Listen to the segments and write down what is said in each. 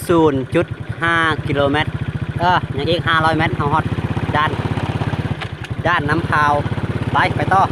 ສູນຈຸດຫ້າກິໂລແມັດ ເອີ ຍັງອີກຫ້າຮ້ອຍແມັດ ເຮົາຮອດດ່ານ ດ່ານນ້ຳພາວ. ໄປ ໄປຕໍ່.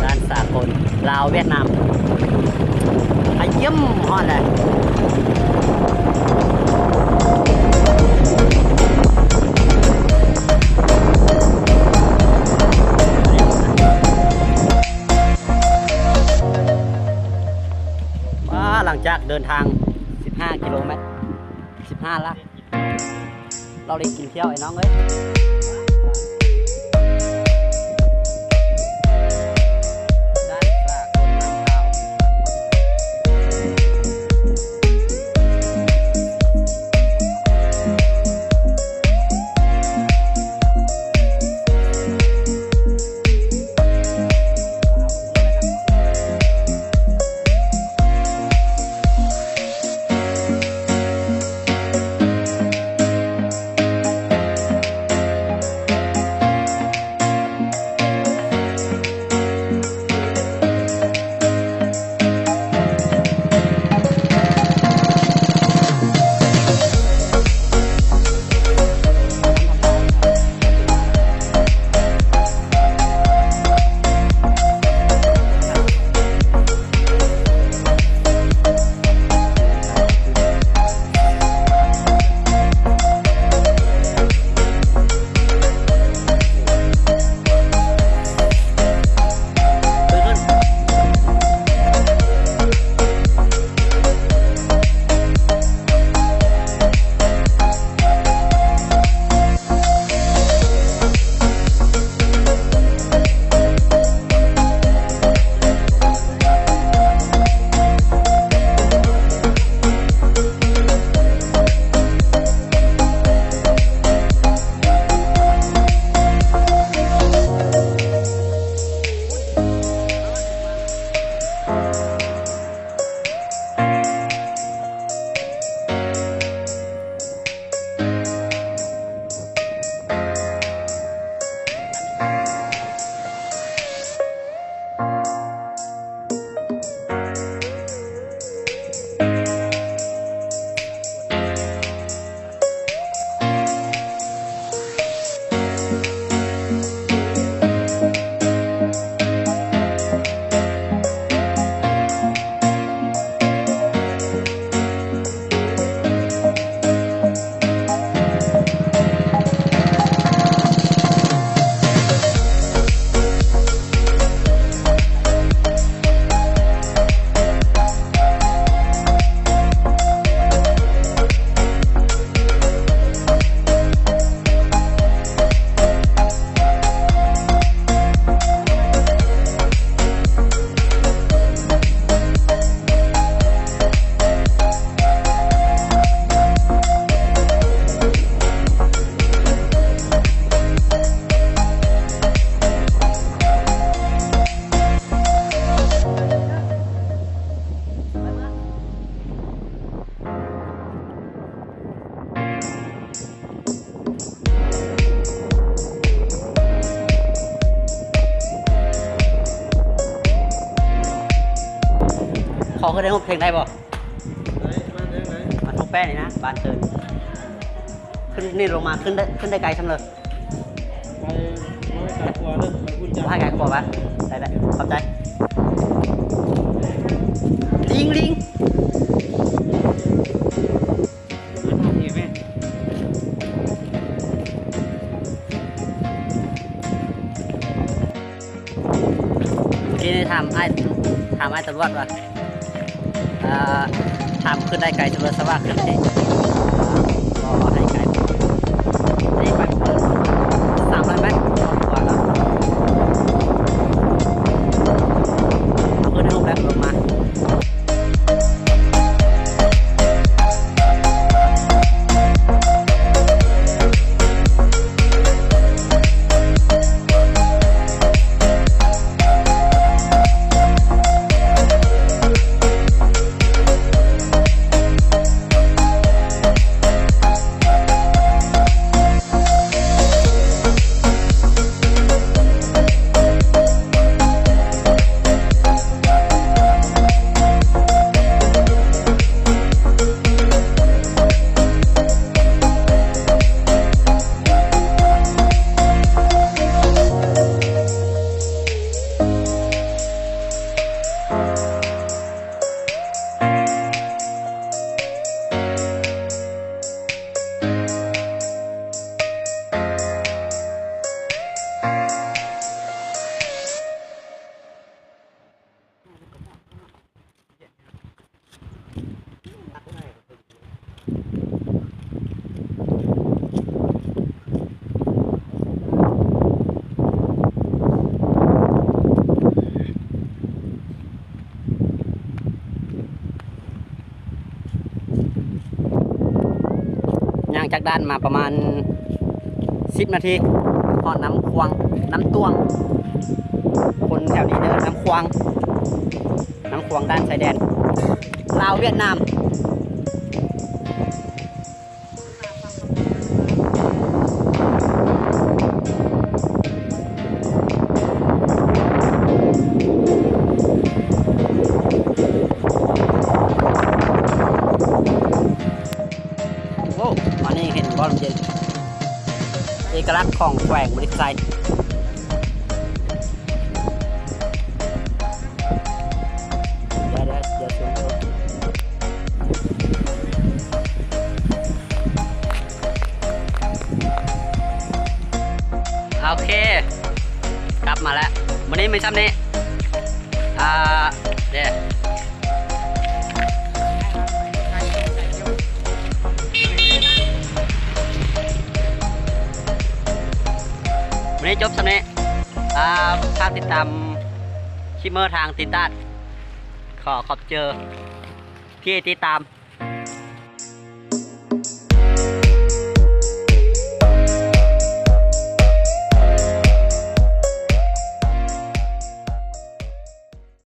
ດ່ານສາກົນ ລາວຫວຽດນາມ ອາຢ້ຳ ຮອດແລ້ວ. ວ້າ ຫຼັງຈາກເດີນທາງສິບຫ້າກິໂລແມັດ ສິບຫ້າຫຼັກ ເຮົາໄດ້ກິນທ່ຽວ ໄອ້ນ້ອງເອີຍ. ຂໍຂຶ້ນໄດ້ ຮ້ອງເພງໄດ້ບໍ່? ໄດ້ ບ້ານເທິງໄດ້ ບ້ານທົ່ງແປ້ນີ້ນະ ບ້ານເຕີນ. ຂຶ້ນນີ້ລົງມາ ຂຶ້ນໄດ້ ຂຶ້ນໄດ້ໄກສ່ຳເລີ? ໄປ ບໍ່ໃຫ້ໄກກວ່າເດີ ໄປພຸ້ນຈ້າ ບໍ່ໃຫ້ໄກກວ່າຫວາ? ໄດ້ ໄດ້ ຂອບໃຈ. ລີງ ລີງ. ເມື່ອກີ້ນີ້ຖາມອ້າຍ ຖາມອ້າຍຕຳຫຼວດວ່າ ອ່າ ຖ້າຂຶ້ນໄດ້ໄກສຸດ ສະວ່າຂຶ້ນໄດ້ ກໍໃຫ້ໄກ ອັນນີ້ໄປປະມານສາມຮ້ອຍແມັດກວ່າແລ້ວ ເອົາຂຶ້ນຮູບແລ້ວລົງມາ. ຍ່າງຈາກດ່ານມາປະມານສິບນາທີ ຮອດນ້ຳຂວາງ ນ້ຳຕວງ ຄົນແຖວນີ້ເອີ້ນນ້ຳຂວາງ ນ້ຳຂວາງດ່ານຊາຍແດນລາວຫວຽດນາມ. ໂອ້ ອັນນີ້ເຫັນບໍ່ ເຢັນ ເອກະລັກຂອງແຂວງບໍລິຄຳໄຊ. ໂອເຄ ກັບມາແລ້ວ ມື້ນີ້ມີຊ່ຳນີ້ ອ່າ ເດ້ ມື້ນີ້ຈົບຊ່ຳນີ້ ອ່າ ຝາກຕິດຕາມຄລິບເມີທາງຕິດຕາດ ຂໍຂອບໃຈທີ່ຕິດຕາມ.